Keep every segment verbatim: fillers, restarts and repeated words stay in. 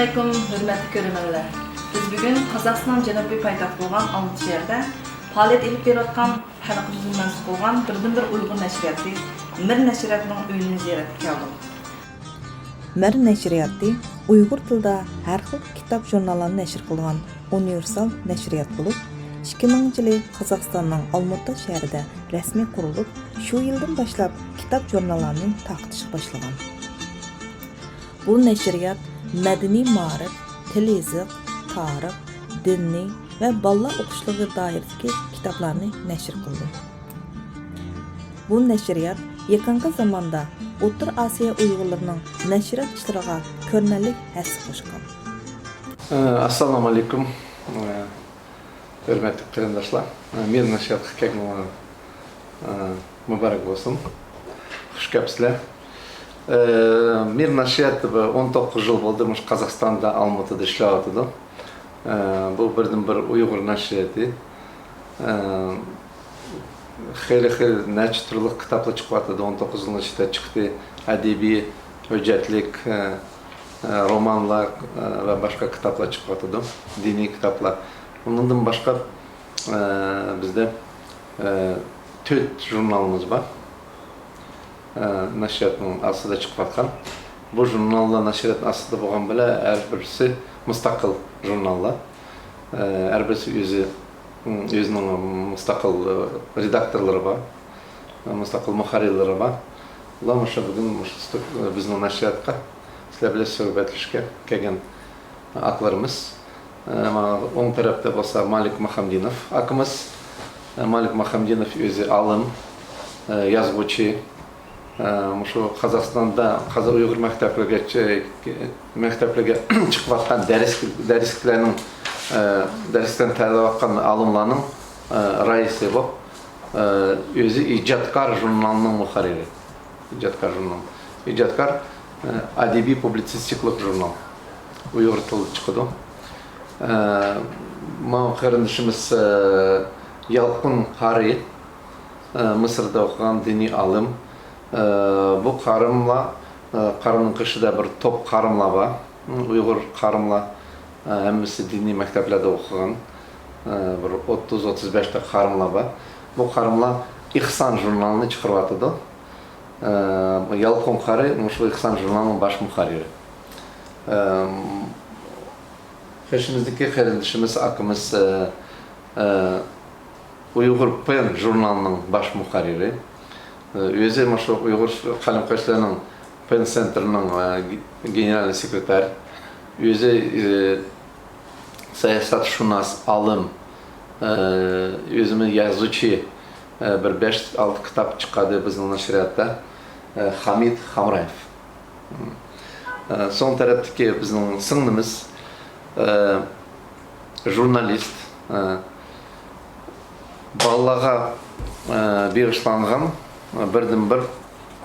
ئەسسالامۇئەلەيكۇم، ھۆرمەتلىك كۆرۈرمەنلەر. بىز بۈگۈن قازاقىستان جەنۇبىي پايتەخت بولغان ئالمۇتا شەھىرىدە پائالىيەت ئېلىپ بېرىۋاتقان خەلقىمىزگە مەنسۇپ بولغان بىردىنبىر ئۇيغۇر نەشرىياتى مىر نەشرىياتنىڭ ئۆيىنى زىيارەتكە كەلدۇق. مىر نەشرىياتى ئۇيغۇر تىلىدا ھەر خىل كىتاب، ژۇرناللارنى نەشر قىلىدىغان ئۇنىۋېرسال نەشرىيات بولۇپ، ئىككى مىڭىنچى يىلى قازاقىستاننىڭ ئالمۇتا شەھىرىدە رەسمىي قۇرۇلۇپ، شۇ يىلدىن باشلاپ كىتاب، ژۇرناللارنى تارقىتىشقا باشلىغان. بۇ نەشرىيات مەدەنىي مائارىپ، تىل-يېزىق، تارىخ، دىنىي ۋە بالىلار ئوقۇشلۇقى دائىرىسىدىكى كىتابلارنى نەشر قىلىدۇ. بۇ نەشرىيات يېقىنقى زاماندا ئوتتۇرا ئاسىيا ئۇيغۇرلىرىنىڭ نەشرىيات ئىشلىرىغا كۆرۈنەرلىك ھەسسە قوشقان. ئەسسالامۇئەلەيكۇم، ھۆرمەتلىك قېرىنداشلار. مىر نەشرىياتقا كەلگىنىڭلار مۇبارەك بولسۇن. خۇش كەپسىلەر. مىر نەشرىيات بۇ ئون توققۇز يىل بولدى مۇشۇ قازاقىستاندا، ئالمۇتىدا ئىشلەۋاتىدۇ. بۇ بىردىنبىر ئۇيغۇر نەشرىياتى. خېلى خېلى نەچچە تۈرلۈك كىتابلار چىقىۋاتىدۇ. ئون توققۇز يىلنىڭ ئىچىدە چىقتى. ئەدەبىي، ھۆججەتلىك، ئە، ئە، رومانلار، ئە، ۋە باشقا كىتابلار چىقىۋاتىدۇ. دىنىي كىتابلار. ئۇنىڭدىن باشقا، ئە، بىزدە، ئە، تۆت ژۇرنالىمىز بار. ئە، نەشرىياتنىڭ ئاستىدا چىقىۋاتقان. بۇ ژۇرناللار نەشرىياتنىڭ ئاستىدا بولغان بىلەن ھەر بىرسى مۇستەقىل ژۇرناللار. ئە، ھەر بىرسى ئۆزى، ئۆزىنىڭ مۇستەقىل، ئە، رېداكتورلىرى بار، مۇستەقىل مۇھەررىرلىرى بار. ئۇلار مۇشۇ بۈگۈن مۇشۇ ستۇ-، بىزنىڭ نەشرىياتقا سىلەر بىلەن سۆھبەتلىشىشكە كەلگەن ئاكىلىرىمىز. ئە، مانا ئوڭ تەرەپتە بولسا مالىك ماخامدىنوف ئاكىمىز. ئە، مالىك ماخامدىنوف ئۆزى ئالىم، ئە، يازغۇچى. ئە، مۇشۇ قازاقىستاندا قازاق ئۇيغۇر مەكتەپلىرىگە چى-، مەكتەپلىرىگە چىقىۋاتقان دەرس-، دەرسلىكلەرنىڭ، ئە، دەرسلىكلەرنى تەييارلاۋاتقان ئالىملارنىڭ، ئە، رەئىسى بولۇپ، ئە، ئۆزى ئىجادكار ژۇرنالىنىڭ مۇھەررىرى. ئىجادكار ژۇرنال. ئىجادكار، ئە، ئەدەبىي پۇبلىتسىستىكىلىق ژۇرنال. ئۇيغۇر تىلىدا چىقىدۇ. ئە، ماۋۇ قېرىندىشىمىز، ئە، يالقۇن قارى، ئە، مىسىردا ئوقۇغان دىنىي ئالىم. ئە، بۇ قارىملار، ئە، قارىمنىڭ قېشىدا بىر توپ قارىملار بار. ئۇيغۇر قارىملار، ئە، ھەممىسى دىنىي مەكتەپلەردە ئوقۇغان. ئە، بىر ئوتتۇز، ئوتتۇز بەشتە قارىملار بار. بۇ قارىملار ئېھسان ژۇرنالىنى چىقىرىۋاتىدۇ. ئە، يالقۇن قارى مۇشۇ ئېھسان ژۇرنالىنىڭ باش مۇھەررىرى. ئە، قېشىمىزدىكى قېرىندىشىمىز، ئاكىمىز، ئە، ئە، ئۇيغۇر پېن ژۇرنالىنىڭ باش مۇھەررىرى. ئۆزى مۇشۇ ئۇيغۇر قەلەمكەشلىرىنىڭ پېن سېنتىرىنىڭ، ئە، گېنېرالنىي سېكرېتارى. ئۆزى، ئە، سىياسەتشۇناس، ئالىم، ئە، ئۆزىمۇ يازغۇچى، ئە، بىر بەش-ئالتە كىتاب چىقاردى بىزنىڭ نەشرىياتتا. ئە، خامىت خامرايېف. ئە، سول تەرەپتىكى بىزنىڭ سىڭلىمىز، ئە، ژۇرنالىست، ئە، بالىلارغا، ئە، بېغىشلانغان، ئە، بىردىنبىر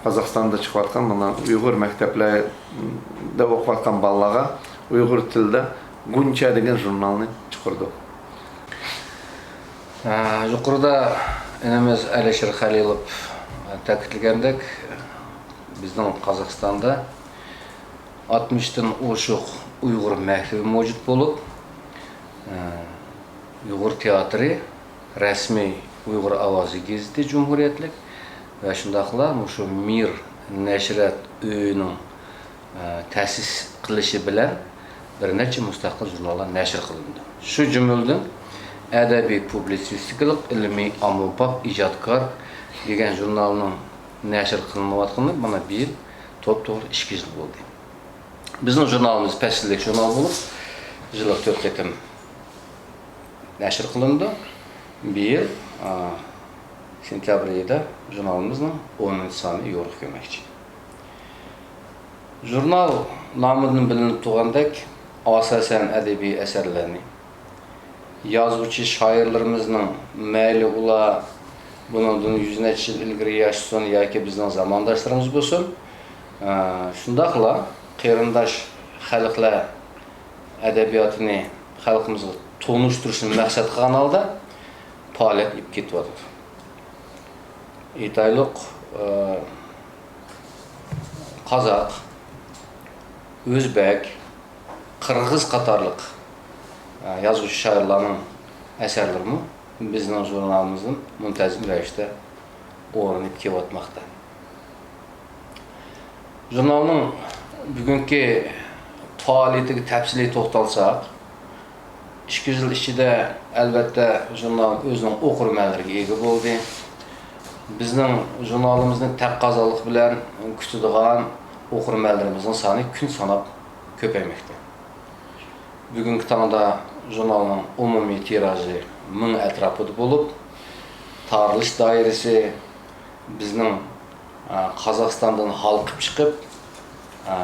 قازاقىستاندا چىقىۋاتقان، مانا، ئۇيغۇر مەكتەپلەردە ئوقۇۋاتقان بالىلارغا ئۇيغۇر تىلىدا گۇنچە دېگەن ژۇرنالنى چىقىرىدۇ. ئە، يۇقىرىدا ئىنىمىز ئەلىشىر خەلىلوف تەكىتلىگەندەك، بىزنىڭ قازاقىستاندا ئاتمىشتىن ئوشۇق ئۇيغۇر مەكتىپى مەۋجۇت بولۇپ، ئۇيغۇر تىياتىرى، رەسمىي ئۇيغۇر ئاۋازى گېزىتى جۇمھۇرىيەتلىك ۋە شۇنداقلا مۇشۇ مىر نەشرىيات ئۆيىنىڭ تەسىس قىلىشى بىلەن بىر نەچچە مۇستەقىل ژۇرناللار نەشر قىلىنىدۇ. شۇ جۈملىدىن ئەدەبىي پۇبلىتسىستىكىلىق ئىلمىي ئاممىباب ئىجادكار دېگەن ژۇرنالنىڭ نەشر قىلىنمايۋاتقىنىغا مانا بىر يىل، توپتوغرا ئىككى يىل بولدى. بىزنىڭ ژۇرنالىمىز پەسىللىك ژۇرنال بولۇپ، يىللىق تۆت قېتىم نەشر قىلىنىدۇ. بىيىل، ئا، سېنتيابىر ئېيىدا ژۇرنالىمىزنىڭ ئونىنچى سانى يورۇققا كىرمەكچى. ژۇرنال نامىدىن بىلىنىپ تۇرغاندەك، ئاساسەن ئەدەبىي ئەسەرلەرنى، يازغۇچى شائىرلىرىمىزنىڭ، مەيلى ئۇلار بۇنىڭدىن يۈز نەچچە يىل ئىلگىرى ياشىسۇن ياكى بىزنىڭ زامانداشلىرىمىز بولسۇن، ئە، شۇنداقلا قېرىنداش خەلقلەر ئەدەبىياتىنى خەلقىمىزغا تونۇشتۇرۇشنى مەقسەت قىلغان ھالدا پائالىيەت ئېلىپ كېتىۋاتىدۇ. ئېيتايلۇق، ئە، قازاق، ئۆزبەك، قىرغىز قاتارلىق، ئە، يازغۇچى شائىرلارنىڭ ئەسەرلىرىمۇ بىزنىڭ ژۇرنالىمىزدىن مۇنتەزىم رەۋىشتە ئورىنىپ كېلىۋاتماقتا. ژۇرنالنىڭ بۈگۈنكى پائالىيىتىگە تەپسىلىي توختالساق، ئىككى يىل ئىچىدە، ئەلۋەتتە، ژۇرنال ئۆزىنىڭ ئوقۇرمەنلىرىگە ئىگە بولدى. بىزنىڭ ژۇرنالىمىزنى تەققازالىق بىلەن كۈتىدىغان ئوقۇرمەنلىرىمىزنىڭ سانى كۈن ساناپ كۆپەيمەكتە. بۈگۈنكى تاڭدا ژۇرنالنىڭ ئومۇمىي تىراژى مىڭ ئەتراپىدا بولۇپ، تارىلىش دائىرىسى بىزنىڭ، ئە، قازاقىستاندىن ھالقىپ چىقىپ، ئە،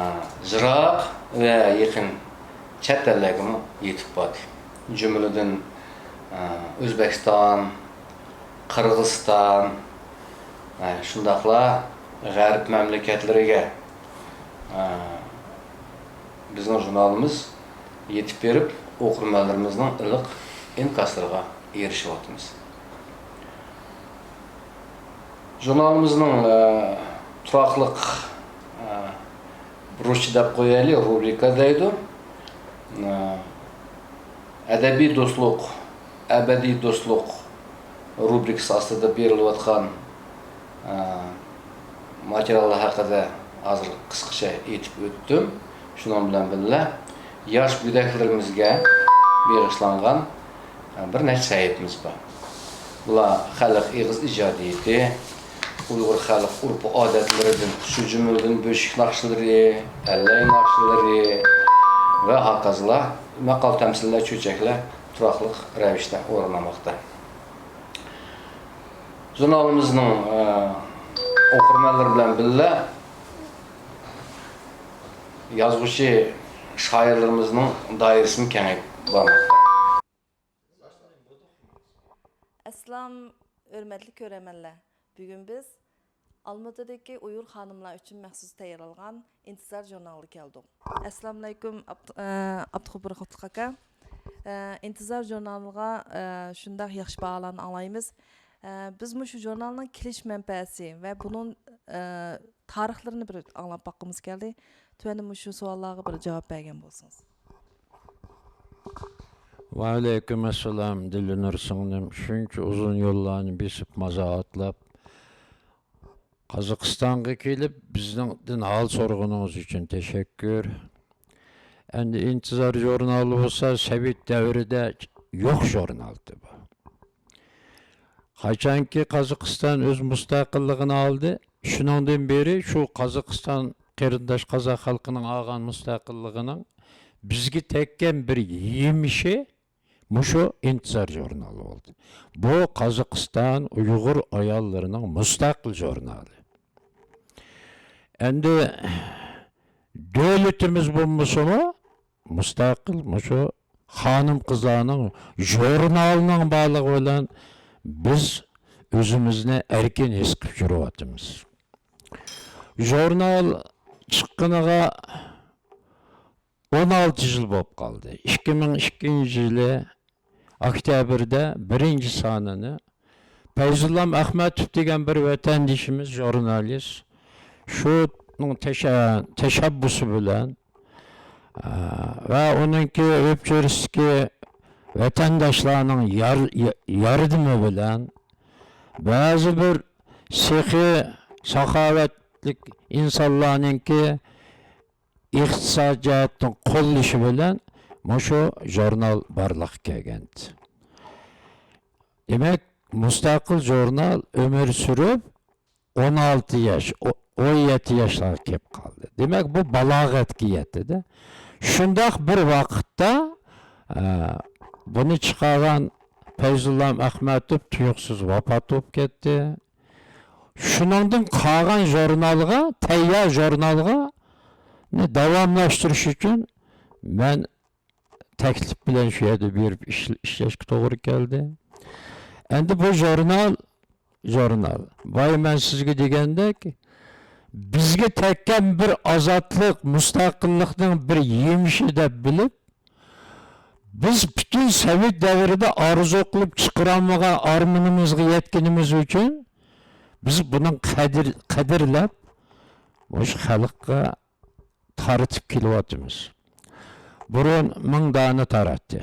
يىراق ۋە يېقىن چەت ئەللەرگىمۇ يېتىپ باردى. جۈملىدىن، ئە، ئۆزبېكىستان، قىرغىزىستان، ئە، شۇنداقلا غەرب مەملىكەتلىرىگە، ئە، بىزنىڭ ژۇرنالىمىز يېتىپ بېرىپ، ئوقۇرمەنلىرىمىزنىڭ ئىللىق ئىنكاسلىرىغا ئېرىشىۋاتىمىز. ژۇرنالىمىزنىڭ، ئە، تۇراقلىق، ئە، بۇرۇچى دەپ قويايلى، روبرىكا دەيدۇ. ئە، ئەدەبىي دوستلۇق، ئەبەدىي دوستلۇق روبرىكىسى ئاستىدا بېرىلىۋاتقان، ئە، ماتېرىياللار ھەققىدە ھازىر قىسقىچە ئېيتىپ ئۆتتۈم. شۇنىڭ بىلەن بىللە، ياش گۆدەكلىرىمىزگە بېغىشلانغان بىر نەچچە سەھىپىمىز بار. بۇلار خەلق ئېغىز ئىجادىيىتى، ئۇيغۇر خەلق ئۆرپ-ئادەتلىرىدىن، شۇ جۈملىدىن بۆشۈك ناخشىلىرى، ئەللەي ناخشىلىرى ۋە ھاكازىلار، ماقال-تەمسىللەر، چۆچەكلەر تۇراقلىق رەۋىشتە ئورۇن ئالماقتا. ژۇرنالىمىزنىڭ، ئە، ئوقۇرمەنلىرى بىلەن بىللە يازغۇچى شائىرلىرىمىزنىڭ دائىرىسىمۇ كېڭىيىپ بارماقتا. ئەسسالام، ھۆرمەتلىك كۆرەرمەنلەر! بۈگۈن بىز ئالمۇتىدىكى ئۇيغۇر خانىملار ئۈچۈن مەخسۇس تەييارلانغان ئىنتىزار ژۇرنالىغا كەلدۇق. ئەسسالامۇئەلەيكۇم، ئابد-، ئە، ئابدۇخۇپۇر قۇتلۇق ئاكا. ئە، ئىنتىزار ژۇرنالىغا، ئە، شۇنداق ياخشى باھالارنى ئاڭلايمىز. ئە، بىز مۇشۇ ژۇرنالنىڭ كېلىش مەنبەسى ۋە بۇنىڭ، ئە، تارىخلىرىنى بىر ئاڭلاپ باققۇمىز كەلدى. تۆۋەندە مۇشۇ سوئاللارغا بىر جاۋاب بەرگەن بولسىڭىز. ۋەئەلەيكۇم ئەسسالام، دىلىنۇر سىڭلىم. شۇنچە ئۇزۇن يوللارنى بېسىپ، مازار ئاتلاپ، قازاقىستانغا كېلىپ، بىزنىڭدىن ھال سورىغىنىڭىز ئۈچۈن تەشەككۈر. ئەمدى ئىنتىزار ژۇرنالى بولسا سوۋېت دەۋرىدە يوق ژۇرنال ئىدى بۇ. قاچانكى قازاقىستان ئۆز مۇستەقىللىقىنى ئالدى، شۇنىڭدىن بېرى شۇ قازاقىستان، قېرىنداش قازاق خەلقىنىڭ ئالغان مۇستەقىللىقىنىڭ بىزگە تەگكەن بىر يېمىشى مۇشۇ ئىنتىزار ژۇرنالى بولدى. بۇ قازاقىستان ئۇيغۇر ئاياللىرىنىڭ مۇستەقىل ژۇرنالى. ئەمدى دۆلىتىمىز بولمىسىمۇ، مۇستەقىل مۇشۇ خانىم-قىزلارنىڭ ژۇرنالىنىڭ بارلىقى بىلەن بىز ئۆزىمىزنى ئەركىن ھېس قىلىپ يۈرۈۋاتىمىز. ژۇرنال چىققىنىغا ئون ئالتە يىل بولۇپ قالدى. ئىككى مىڭ ئىككىنچى يىلى ئۆكتەبىردە بىرىنچى سانىنى پەيزۇللام ئەخمەتوف دېگەن بىر ۋەتەندىشىمىز، ژۇرنالىست، شۇنىڭ تەشە-، تەشەببۇسى بىلەن، ئە، ۋە ئۇنىڭكى ئۆپچۆرىسىدىكى ۋەتەنداشلارنىڭ يار-، يا-، ياردىمى بىلەن، بەزى بىر سېخىي، ساخاۋەتلىك ئىنسانلارنىڭكى ئىقتىساد جەھەتتىن قوللىشى بىلەن مۇشۇ ژۇرنال بارلىققا كەلگەنىدى. دېمەك، مۇستەقىل ژۇرنال ئۆمۈر سۈرۈپ، ئون ئالتە ياش، ئو-، ئون يەتتە ياشلارغا كېلىپ قالدى. دېمەك، بۇ بالاغەتكە يەتتىدە. شۇنداق بىر ۋاقىتتا، ئە، بۇنى چىقارغان پەيزۇللام ئەخمەتوف تۇيۇقسىز ۋاپات بولۇپ كەتتى. شۇنىڭدىن قالغان ژۇرنالغا، تەييار ژۇرنالغا داۋاملاشتۇرۇش ئۈچۈن مەن تەكلىپ بىلەن شۇ يەردە بېرىپ ئىش-، ئىشلەشكە توغرا كەلدى. ئەمدى بۇ ژۇرنال، ژۇرنال، بايا مەن سىزگە دېگەندەك، بىزگە تەگكەن بىر ئازادلىق، مۇستەقىللىقنىڭ بىر يېمىشى دەپ بىلىپ، بىز پۈتۈن سوۋېت دەۋرىدە ئارزۇ قىلىپ چىقىرالمىغان ئارمىنىمىزغا يەتكىنىمىز ئۈچۈن بىز بۇنىڭ قەدىر-، قەدىرلەپ، مۇشۇ خەلققە تارىتىپ كېلىۋاتىمىز. بۇرۇن مىڭ دانە تاراتتى.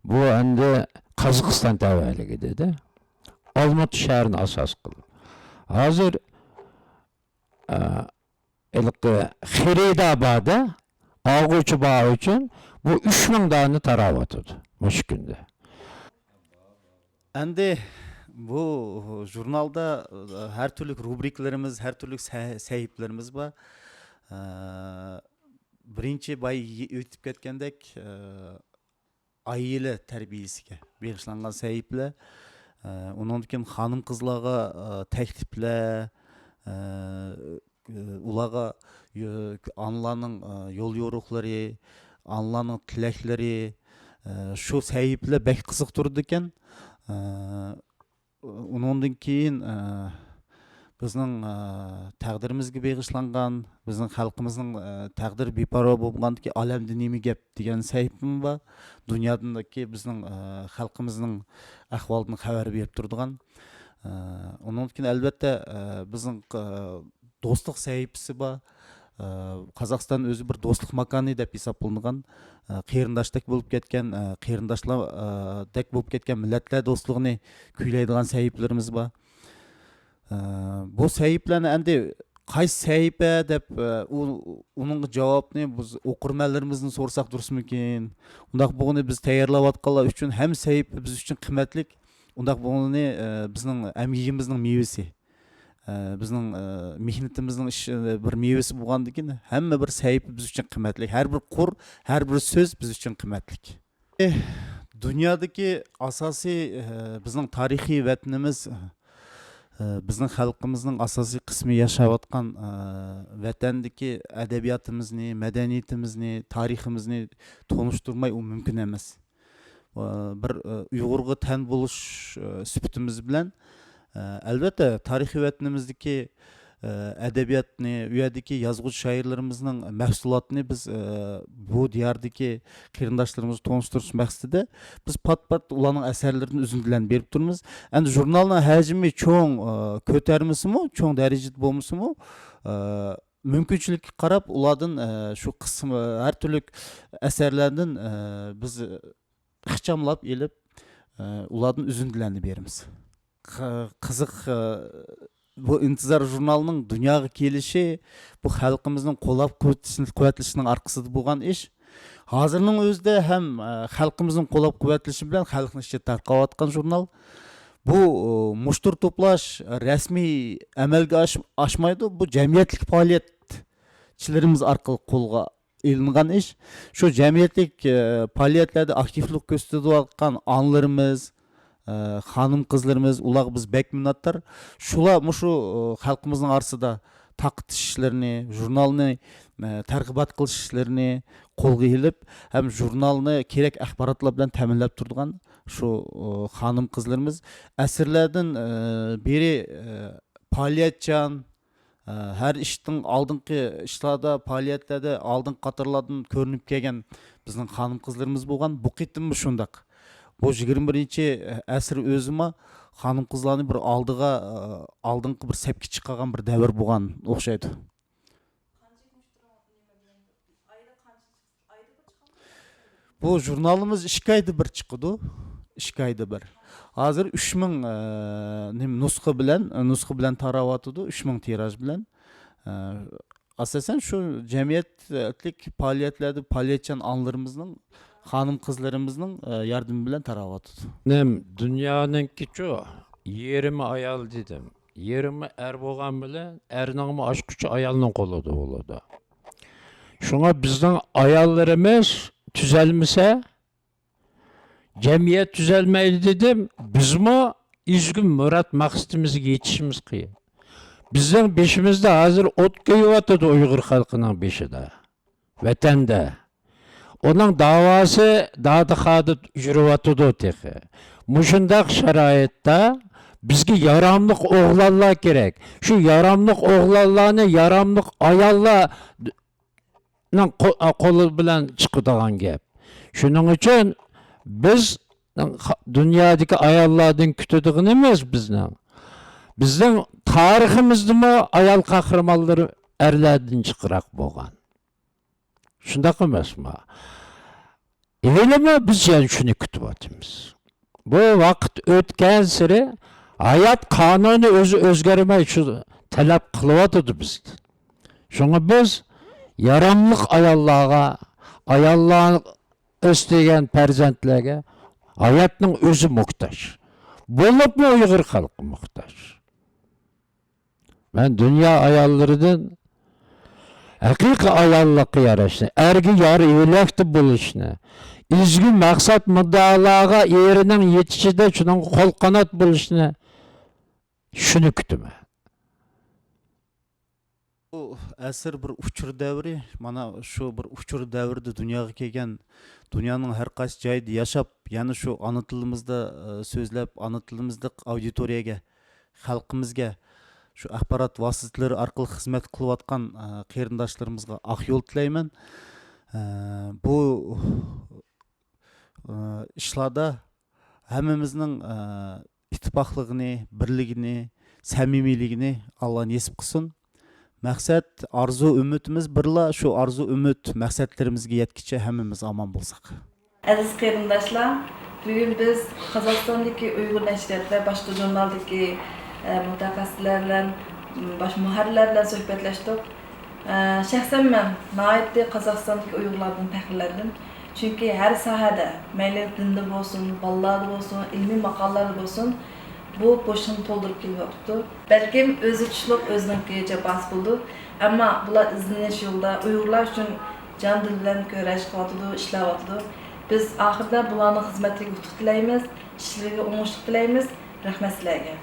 بۇ ئەمدى قازاقىستان تەۋەلىكىدە ئالمۇتا شەھىرىنى ئاساس قىلىپ. ھازىر، ئە، ھېلىقى خېرىدار باردا، ئالغۇچى بار ئۈچۈن بۇ ئۈچ مىڭ دانە تاراۋاتىدۇ مۇشۇ كۈندە. ئەمدى بۇ ژۇرنالدا، ئە، ھەر تۈرلۈك روبرىكىلىرىمىز، ھەر تۈرلۈك سەھ-، سەھىپىلىرىمىز بار. ئە، بىرىنچى بايا ئۆتۈپ كەتكەندەك، ئە، ئائىلە تەربىيەسىگە بېغىشلانغان سەھىپىلەر، ئە، ئۇنىڭدىن كېيىن خانىم-قىزلارغا، ئە، تەكلىپلەر، ئە، ئۇلارغا يو-، ئانىلارنىڭ، ئە، يول يورۇقلىرى، ئانىلارنىڭ تىلەكلىرى، ئە، شۇ سەھىپىلەر بەك قىزىقتۇرىدىكەن. ئە، ئۇنىڭدىن كېيىن، ئە، بىزنىڭ، ئە، تەقدىرىمىزگە بېغىشلانغان، بىزنىڭ خەلقىمىزنىڭ، ئە، تەقدىرى بىپەرۋا بولغاندىكى ئالەمدە نېمە گەپ دېگەن سەھىپىمۇ بار. دۇنيادىكى بىزنىڭ، ئە، خەلقىمىزنىڭ ئەھۋالىدىن خەۋەر بېرىپ تۇرىدىغان. ئە، ئۇنىڭدىن كېيىن، ئەلۋەتتە، ئە، بىزنىڭ، ئە، دوستلۇق سەھىپىسى بار. ئە، قازاقىستان ئۆزى بىر دوستلۇق ماكانى دەپ ھېسابلىنىدىغان، ئە، قېرىنداشتەك بولۇپ كەتكەن، ئە، قېرىنداشلار، ئە، دەك بولۇپ كەتكەن مىللەتلەر دوستلۇقىنى كۈيلەيدىغان سەھىپىلىرىمىز بار. ئە، بۇ سەھىپىلەرنى ئەمدى قايسى سەھىپە دەپ، ئە، ئۇ، ئۇنىڭغا جاۋابنى بىز ئوقۇرمەنلىرىمىزدىن سورىساق دۇرۇسمىكىن؟ ئۇنداق بولغىنى بىز تەييارلاۋاتقانلار ئۈچۈن ھەممە سەھىپە بىز ئۈچۈن قىممەتلىك. ئۇنداق بولغىنى، ئە، بىزنىڭ ئەمگىكىمىزنىڭ مېۋىسى. ئە، بىزنىڭ، ئە، مېھنىتىمىزنىڭ ئىش، ئە، بىر مېۋىسى بولغاندىكىن، ھەممە بىر سەھىپە بىز ئۈچۈن قىممەتلىك، ھەر بىر قۇر، ھەر بىر سۆز بىز ئۈچۈن قىممەتلىك. ئە، دۇنيادىكى ئاساسىي، ئە، بىزنىڭ تارىخىي ۋەتىنىمىز، ئە، بىزنىڭ خەلقىمىزنىڭ ئاساسىي قىسمى ياشاۋاتقان، ئە، ۋەتەندىكى ئەدەبىياتىمىزنى، مەدەنىيىتىمىزنى، تارىخىمىزنى تونۇشتۇرماي ئۇ مۇمكىن ئەمەس. ئە، بىر، ئە، ئۇيغۇرغا تەن بولۇش، ئە، سۈپىتىمىز بىلەن، ئە، ئەلۋەتتە، تارىخىي ۋەتىنىمىزدىكى، ئە، ئەدەبىياتنى، ئۇ يەردىكى يازغۇچى شائىرلىرىمىزنىڭ مەھسۇلاتىنى بىز، ئە، بۇ دىياردىكى قېرىنداشلىرىمىزغا تونۇشتۇرۇش مەقسىتىدە بىز پات-پات ئۇلارنىڭ ئەسەرلىرىدىن ئۈزۈندىلەرنى بېرىپ تۇرىمىز. ئەمدى ژۇرنالنىڭ ھەجمى چوڭ، ئە، كۆتەرمىسىمۇ، چوڭ دەرىجىدە بولمىسىمۇ، ئە، مۇمكىنچىلىككە قاراپ، ئۇلاردىن، ئە، شۇ قىسىم، ھەر تۈرلۈك ئەسەرلەردىن، ئە، بىز ئىخچاملاپ ئېلىپ، ئە، ئۇلاردىن ئۈزۈندىلەرنى بېرىمىز. قى-، قىزىق، ئە، بۇ ئىنتىزار ژۇرنالىنىڭ دۇنياغا كېلىشى، بۇ خەلقىمىزنىڭ قوللاپ قۇۋۋەتلىشىنىڭ ئارقىسىدا بولغان ئىش. ھازىرنىڭ ئۆزىدە ھەم، ئە، خەلقىمىزنىڭ قوللاپ قۇۋۋەتلىشى بىلەن خەلقنىڭ ئىچىدە تارقاۋاتقان ژۇرنال. بۇ، ئۇ، مۇشتۇر توپلاش رەسمىي ئەمەلگە ئاش-، ئاشمايدۇ. بۇ جەمئىيەتلىك پائالىيەتچىلىرىمىز ئارقىلىق قولغا ئېلىنغان ئىش. شۇ جەمئىيەتلىك، ئە، پائالىيەتلەردە ئاكتىپلىق كۆرسىتىۋاتقان ئانىلىرىمىز، ئە، خانىم-قىزلىرىمىز، ئۇلارغا بىز بەك مىننەتدار. شۇلار مۇشۇ، ئە، خەلقىمىزنىڭ ئارىسىدا تارقىتىش ئىشلىرىنى، ژۇرنالنى، ئە، تەرغىبات قىلىش ئىشلىرىنى قولغا ئېلىپ، ھەم ژۇرنالنى كېرەك ئاخباراتلار بىلەن تەمىنلەپ تۇرىدىغان شۇ، ئە، خانىم-قىزلىرىمىز ئەسىرلەردىن، ئە، بېرى، ئە، پائالىيەتچان، ئە، ھەر ئىشتىن ئالدىنقى ئىشلاردا، پائالىيەتلەردە ئالدىنقى قاتارلاردىن كۆرۈنۈپ كەلگەن بىزنىڭ خانىم-قىزلىرىمىز بولغان. بۇ قېتىممۇ شۇنداق. بۇ يىگىرمە بىرىنچى ئەسىر ئۆزىمۇ خانىم-قىزلارنى بىر ئالدىغا، ئە، ئالدىنقى بىر سەپكە چىقارغان بىر دەۋر بولغان ئوخشايدۇ. بۇ ژۇرنالىمىز ئىككى ئايدا بىر چىقىدۇ. ئىككى ئايدا بىر. ھازىر ئۈچ مىڭ، ئە، نېمە، نۇسخا بىلەن، نۇسخا بىلەن تاراۋاتىدۇ، ئۈچ مىڭ تىراژ بىلەن. ئە، ئاساسەن شۇ جەمئىيەتلىك پائالىيەتلەردە پائالىيەتچان ئانىلىرىمىزنىڭ، خانىم-قىزلىرىمىزنىڭ، ئە، ياردىمى بىلەن تاراۋاتىدۇ. نېم، دۇنيانىڭكىچۇ يېرىمى ئايال دېدىم. يېرىمى ئەر بولغان بىلەن ئەرنىڭمۇ ئاچقۇچى ئايالنىڭ قولىدا بولىدۇ. شۇڭا بىزنىڭ ئاياللىرىمىز تۈزەلمىسە، جەمئىيەت تۈزەلمەيدۇ دېدىم. بىزمۇ ئىزگۈ مۇراد مەقسىتىمىزگە يېتىشىمىز قىيىن. بىزنىڭ بېشىمىزدا ھازىر ئوت كۆيۈۋاتىدۇ ئۇيغۇر خەلقىنىڭ بېشىدا. ۋەتەندە. ئۇنىڭ داۋاسى دادىخادا يۈرۈۋاتىدۇ تېخى. مۇشۇنداق شارائىتتا بىزگە ياراملىق ئوغلانلار كېرەك. شۇ ياراملىق ئوغلانلارنى ياراملىق ئاياللارنىڭ قو-، قولى بىلەن چىقىدىغان گەپ. شۇنىڭ ئۈچۈن بىز خا-، دۇنيادىكى ئاياللاردىن كۈتىدىغىنىمىز بىزنىڭ، بىزنىڭ تارىخىمىزدىمۇ ئايال قەھرىمانلىرى ئەرلەردىن جىقراق بولغان. شۇنداق ئەمەسمۇ؟ ھېلىمۇ بىز يەنە شۇنى كۈتۈۋاتىمىز. بۇ ۋاقىت ئۆتكەنسېرى ھايات قانۇنى ئۆزى ئۆزگەرمەي شۇ تەلەپ قىلىۋاتىدۇ بىزدىن. شۇڭا بىز ياراملىق ئاياللارغا، ئاياللار ئۆستۈرگەن پەرزەنتلەرگە ھاياتنىڭ ئۆزى موھتاج. بولۇپمۇ ئۇيغۇر خەلقى موھتاج. مەن دۇنيا ئاياللىرىدىن ھەقىقىي ئاياللىققا ياراشنى، ئەرگە يار يۆلەكتە بولۇشنى، ئىزگۈ مەقسەت مۇددىئالارغا ئېرىنىڭ يېتىشىدە شۇنىڭغا قول قانات بولۇشنى، شۇنى كۈتىمەن. بۇ ئەسىر بىر ئۇچۇر دەۋرى. مانا شۇ بىر ئۇچۇر دەۋرىدە دۇنياغا كەلگەن، دۇنيانىڭ ھەر قايسى جايىدا ياشاپ، يەنە شۇ ئانا تىلىمىزدا، ئە، سۆزلەپ، ئانا تىلىمىزدا ئاودىتورىيەگە، خەلقىمىزگە، شۇ ئاخبارات ۋاسىتىلىرى ئارقىلىق خىزمەت قىلىۋاتقان، ئە، قېرىنداشلىرىمىزغا ئاق يول تىلەيمەن. ئە، بۇ، ئە، ئىشلاردا ھەممىمىزنىڭ، ئە، ئىتتىپاقلىقىنى، بىرلىكىنى، سەمىمىيلىكىنى ئاللا نېسىپ قىلسۇن. مەقسەت، ئارزۇ، ئۈمىدىمىز بىرلا، شۇ ئارزۇ، ئۈمىد، مەقسەتلىرىمىزگە يەتكىچە ھەممىمىز ئامان بولساق. ئەزىز قېرىنداشلار، بۈگۈن بىز قازاقىستاندىكى ئۇيغۇر نەشرىياتلار، باشقا ژۇرنالدىكى، ئە، مۇتەخەسسىسلەر بىلەن، م، باش مۇھەررىرلەر بىلەن سۆھبەتلەشتۇق. ئە، شەخسەن مەن ناھايىتى قازاقىستاندىكى ئۇيغۇرلاردىن پەخىرلەندىم. چۈنكى ھەر ساھەدە، مەيلى دىندا بولسۇن، بالىلاردا بولسۇن، ئىلمىي ماقالىلەردە بولسۇن، بۇ بوشلۇقنى تولدۇرۇپ كېلىۋاتىدۇ. بەلكىم ئۆزى چۈشلۈك ئۆزىنىڭكى جاپاسى بولىدۇ. ئەمما بۇلار ئىزدىنىش يولىدا ئۇيغۇرلار ئۈچۈن جان دىل بىلەن كۈرەش قىلىۋاتىدۇ، ئىشلەۋاتىدۇ. بىز ئاخىرىدا بۇلارنىڭ خىزمەتلىرىگە ئۇتۇق تىلەيمىز، ئىشلىرىگە ئوڭۇشلۇق تىلەيمىز. رەھمەت سىلەرگە.